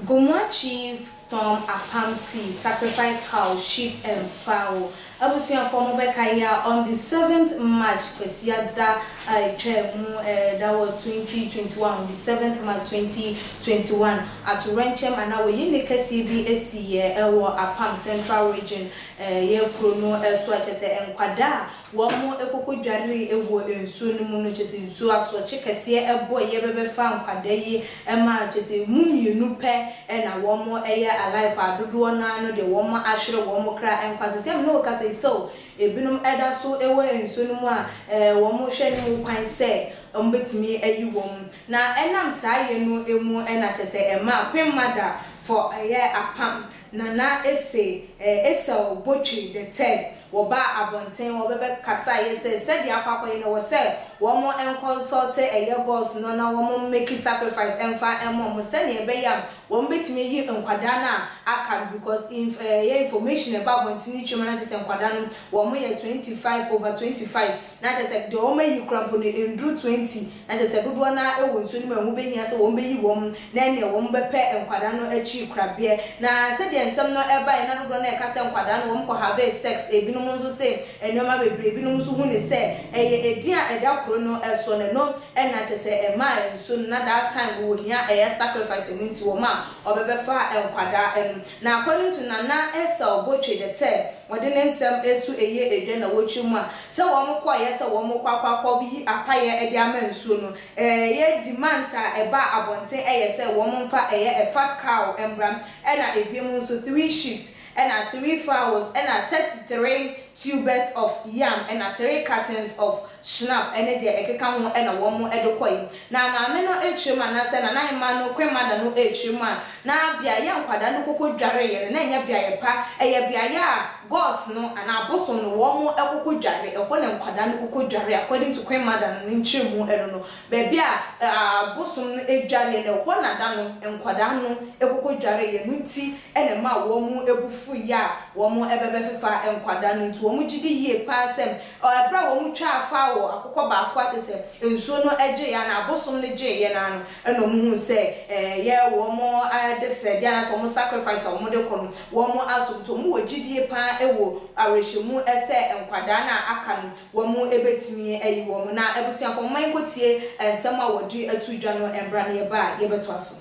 Gomoa Chief Storm Apam Sea Sacrifice Cow, Sheep and Fowl Abusuafoɔ mo bɛkae a on the seventh March Kwasiada a ɛtwaa mu eh, that was 2021 on the seventh March 2021 atowerɛnkyɛm anaa wɔyi nne kɛseɛ bi siiɛ ɛwɔ Apam Central Region eh, yɛ kuro no so a kyerɛ sɛ nkwadaa a Wɔn kɔkɔdwaree wɔ nsuo no mu no, kyerɛ sɛ nsuo asorɔkye kɛseɛ bɔeɛ bɛbɛfaa nkwadaa yi maa kyerɛ sɛ ɛmu mmienu pɛ na wɔn yɛ alive a dodoɔ no ara no deɛ wɔn ahwere wɔn kra nkwa. Seesei a me ne wo kasa yi still ebinom da so wɔ nsuo no mu a wɔn hwɛ anim kwan sɛ wɔn bɛtumi ayi wɔn. Na ɛnam saa yɛ no mu na kyerɛ sɛ ɛmaa Queen Mother for ɛyɛ apam Nana Ese Esau Botwe the third wɔbaa abɔnten wɔbɛbɛ kasaeɛ sɛ sɛdeɛ akɔ akɔyɛ no ɛwɔ sɛ wɔn nkɔnsɔlte ɛyɛ gods no na wɔn mmeki sacrifice ɛmfa ɛmma wɔn sɛdeɛ ɛbɛyɛ a wɔn bɛtumi ayi nkwadaa no a aka no because inf ɛyɛ information a ɛba abɔnten no kyerɛ mu na kyerɛ sɛ nkwadaa no wɔn yɛ 25 over 25 Na kyerɛ sɛ, deɛ wɔayi koraa mpo no, ɛnnuru 20, na kyerɛ sɛ, dodoɔ no ara wɔ nsuo no mu a ɛho bɛhia sɛ wɔbɛyi wɔn, na ɛnneɛ wɔbɛpɛ nkwadaa no akyiri korabeɛ. Na sɛdeɛ nsɛm no baeɛ, na dodoɔ no ara reka sɛ nkwadaa no wɔkɔ have sex, ebinom nso se nneɛma bebree, ebinom nso hu no sɛ ɛyɛ edin a ɛda kuro no so no, ɛno na kyerɛ sɛ ɛmaa nsuo no, na that time wɔhia ɛyɛ sacrifice, ɛno nti wɔn a wɔbɛbɛfa nkwadaa no. Na according to Nana Esau Botwe the third, ɔde ne nsɛm reto ɛyɛ edwa na wɔkyerɛ mu a, sɛ wɔn kɔeɛ sɛ wɔn rekɔ akɔ akɔ yi apaeɛ de ama nsuo no, ɛyɛ demands a ɛbaa abɔnten ɛyɛ sɛ wɔn mfa ɛyɛ a fat cow mmra, ɛna ebinom nso three sheeps, ɛna three fowls, ɛna 33 tubers of yam, ɛna three cartons of Schnapp ne deɛ ɛkeka ho na wɔn de kɔe. Na maame no rekyerɛ mu anaasɛ Nana Hemaa no, Queen Mother no rekyerɛ mu a, na beaeɛ a nkwadaa no kɔkɔ dwareeɛ no, na ɛnyɛ beaeɛ pa. Ɛyɛ beaeɛ a gods no anaa abosom no wɔn kɔkɔ dware. Ɛhɔ na nkwadaa no kɔkɔ dware according to Queen Mother no ne nkyerɛmu no no. Baabi a abosom no dwareɛ no, ɛhɔ na da no nkwadaa no kɔkɔ dwareeɛ. Ɛno nti na ɛmaa wɔn bo fuiɛ a wɔbɛbɛfefa nkwadaa no. Nti wɔn gye di yie pa ara sɛ Ɛberɛ a wɔtwaa faa wɔ akokɔ baako a kyerɛ sɛ nsuo no gyeeɛ anaa abosom no gyeeɛ no ara no, ɛna wɔhuu sɛ ɛyɛ wɔn adesrɛdeɛ anaasɛ wɔn sacrifice a wɔde kɔ no, wɔn asom. Nti wɔwɔ gyidie pa ara wɔ awerɛhyɛmu sɛ nkwadaa no a aka no, wɔbɛtumi ayi wɔn. Na abusuafoɔ, momma yɛnkɔtie nsɛm a wɔde ato dwa no mmra na yɛba a yɛbɛtoa so.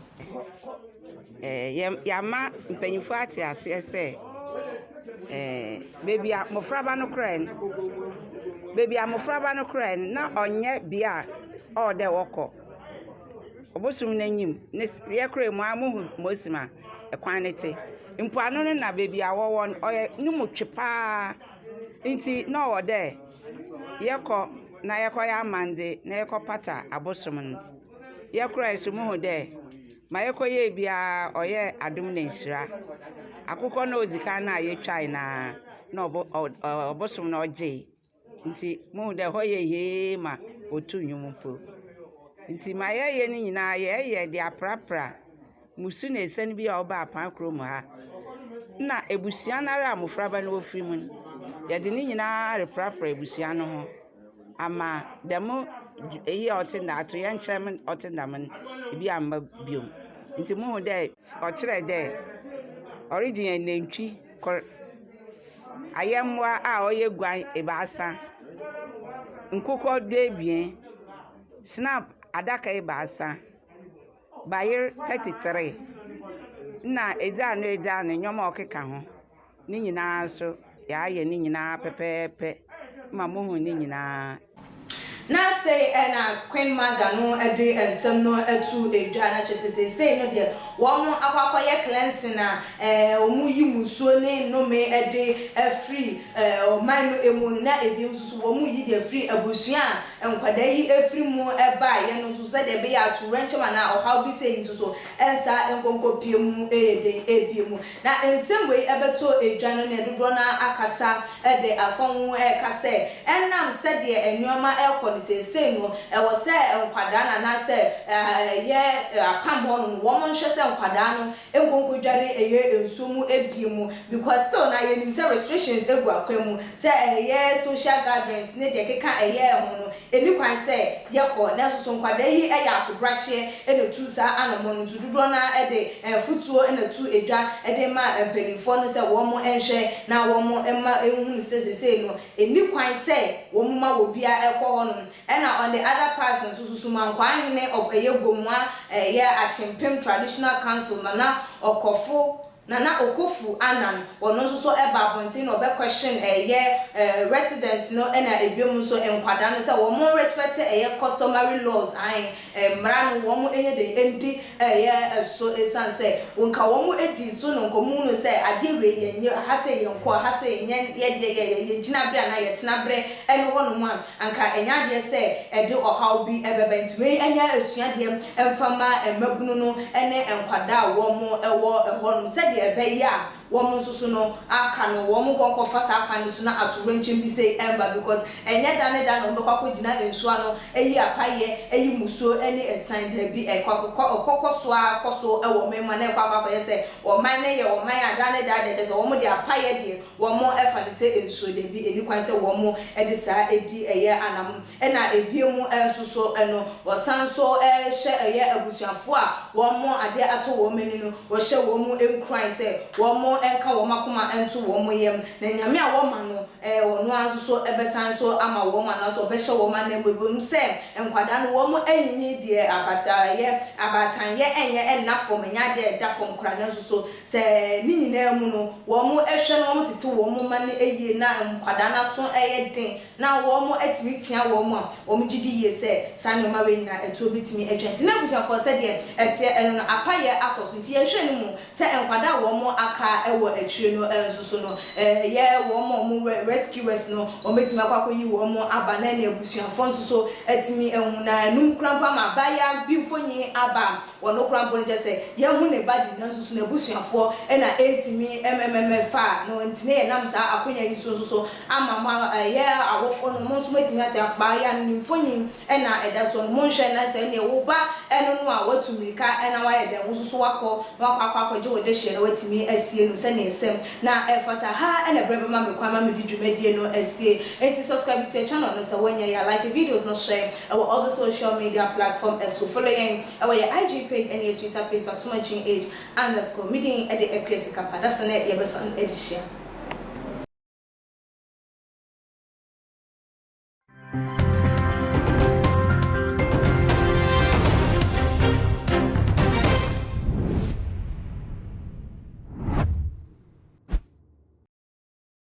Yɛama mpanyimfo atse aseɛ sɛ beebi a mbofraba no korae no, beebi a mbofraba no korae no, na ɔnnyɛ bea a ɔwɔ dɛ wɔkɔ. Ɔbosom n'enyim, ne s yɛkorae mu a muhu ma osi ma kwan no tse. Mpoano no na beebi a wɔwɔ no, ɔyɛ no mu twe paa ntsi na ɔwɔ dɛ yɛkɔ na yɛkɔyɛ amandze na yɛkɔpata abosom no. Yɛkorae so muhu dɛ Ma yɛkɔyɛe biara ɔyɛɛ adom na nhyira. Akokɔ no a odzi kan no a yetwae no ara na ɔbo ɔbosom no ɔgyee ntsi muhun dɛ hɔ yɛ hee ma wotu ndwom mpo. Ntsi ma yɛyɛ no nyina yɛyɛ dze aprapra mmusu na esian bi a ɔbaa Apaa kurom ha. Nna ebusua noara a mboframba no wofir mu no, yɛdze ne nyina reprapra ebusua no ho. Ama dɛm eyi a ɔtse dɛm atoyerɛnkyɛm a ɔtse dɛm no, bi ammba bio. Ntsi muhu dɛ ɔkyerɛ dɛ oridzi hɛn nantwi kor, ayɛmbowa a ɔyɛ guan ebiasa, nkokɔ duebien, snap adaka ebiasa, bayer 33, nna edze ano edze ano ndzɛmba a ɔkeka ho. Ne nyinaa nso, yɛayɛ ne nyinaa pɛpɛɛpɛ ma mohu ne nyinaa. Na sei na Queen Mother no de nsɛm no to dwa, na kyerɛ sɛ seesei no deɛ wɔn akɔ akɔyɛ cleansing a wɔn yi mmusuo ne nnome de afiri ɔman no mu no, na ebinom nso so wɔn yi de afiri abusua a nkwadaa yi firi mu baeɛ no nso sɛdeɛ ɛbɛyɛ a atowerɛnkyɛm anaa ɔhaw bi sei nso so ɛnsa nkɔnkɔpie mu yɛ den bio mu. Na nsɛm wei bɛtɔ dwa no na dodoɔ no ara akasa de afa ho reka sɛ ɛnam sɛdeɛ nnoɔma rekɔ no seesei no ɛwɔ sɛ nkwadaa no anaasɛ ɛyɛ apam hɔ nom no wɔn nhwɛ sɛ sɛ nkwadaa no nkonkɔ dware ɛyɛ nsuo mu ebie mu, because still na yɛnim sɛ restrictions egu akwan mu sɛ ɛyɛ social gatherings ne deɛ keka ɛyɛ ɛho no, ɛni kwan sɛ yɛkɔ. Nanso so nkwadaa yi ɛyɛ asobrakyeɛ ɛna tu saa anamɔ no, nti dodoɔ naa ɛde ɛfutuo ɛna tu edwa ɛde ma mpanimfoɔ no sɛ wɔn nhwɛ na wɔn mma ehunu sɛ sesei no ɛni kwan sɛ wɔn ma obiara ɛkɔ hɔnom. Ɛna on the other part nso so, Sumankwahene of ɛyɛ Gomua, ɛyɛ Akyempem Traditional Council, Nana Ɔkɔfo, Nana Okofu Anan, ɔno nso so ɛba abɔnten na ɔbɛkɔhyɛn ɛyɛ residents no ɛna ebiom nso nkwadaa no sɛ wɔn respect ɛyɛ customary laws ahen mmara no, wɔn ɛnyɛ de ɛndi ɛyɛ ɛso, esan sɛ nka wɔn edi so no nkɔmu no sɛ adeɛ wei yɛn nyɛ ha, sɛ yɛn kɔ ha, sɛ yɛn nyɛ yɛdeɛ yɛ yɛ gyina bere anaa yɛtena bere ɛne hɔnom a, anka ɛnyɛ adeɛ sɛ ɛde ɔhaw bi ɛbɛbɛ. Nti wei ɛnyɛ esuadeɛ ɛmfama mmabunu no ɛne nkwadaa a wɔn ɛwɔ ɛhɔnom, sɛdeɛ ɛbɛyɛ a wɔn nso so no aka no wɔn nkɔnkɔfa saa kwan no so na ato wɛnkyɛn bi sɛ ɛmba, because ɛnyɛ da ne da na wɔn bɛkɔ akɔgyina nsuo ano ɛyi apayɛ, ɛyi musuo ɛne ɛsan daabi, ɛkɔ ɛkɔkɔ so akɔ so ɛwɔ ɔman mu na ɛkɔ akɔyɛ sɛ ɔman no yɛ ɔman a da ne da de kyɛ sɛ wɔn de apayɛ deɛ wɔn ɛfa ne sɛ nsuo daabi, ɛni kwan sɛ wɔn ɛde saa ɛdi ɛyɛ anam. Ɛna ebie mu nso so ɛno wɔsan so ɛhyɛ ɛyɛ abusuafoɔ a wɔn adeɛ atɔ wɔn ani no, wɔhyɛ wɔn mu nkuran sɛ wɔn nka wɔn akoma nto wɔn yam na Nyame a wɔma no wɔn nso so ɛbɛsan so ama wɔn anaasɛ ɔbɛhyɛ wɔn anan mu. Ebom sɛ nkwadaa no wɔn anyinyi deɛ abata yɛ abatanyɛ ɛnyɛ ɛnna fam, ɛnyɛ adeɛ ɛda fam koraa, nanso so sɛ ne nyinaa mu no wɔn ɛhwɛ no, wɔn tete wɔn mma no yie na nkwadaa n'aso ɛyɛ den na wɔn atumi tia wɔn a wɔn gye di yie sɛ saa nneɛma wei nyinaa ɛtuo bi tumi atwa. Nti na abusuafoɔ, sɛdeɛ ɛteɛ ɛno no, apayɛ akɔ so, nti yɛhwɛ no mu sɛ nkwadaa a wɔn aka ɛwɔ akyire no nso so no, ɛyɛ wɔn a wɔn rescuers no wɔn bɛtumi akɔ akɔyi wɔn aba na ɛne abusuafoɔ nso so atumi ehu na enum kura mpo ama abaayewa bi mfonyin aba. Wɔn kura mpo no kyɛ sɛ yɛhu ne ba di, nanso so n'abusuafoɔ ɛna ɛntumi mmm fa no. Nti ne yɛnam saa akonnwa yi so nso so ama mo ɛyɛ awofoɔ no, mo nso mo atumi ate abaayewa no ne mfonyin ɛna ɛda so no. Mo nhwɛ na sɛ ɛneɛ wo ba ɛno no a watu mirika ɛna wayɛ dɛn, wo nso so wakɔ na wakɔ akɔgye wo de hyɛ na watumi asie no sɛnea ɛsɛm na ɛfata ha. Ɛna berɛ bɛma me kwan ma mede dwumadie no asie, nti subscribe to your channel no sɛ wɔnyɛ yɛ, like videos no, share ɛwɔ all the social media platform ɛso, follow yɛn ɛwɔ yɛ IG page ɛne yɛ Twitter page, so atoma gh_. Medin ɛde Akua Sika Pa dasa ne yɛbɛsan ɛde hyia.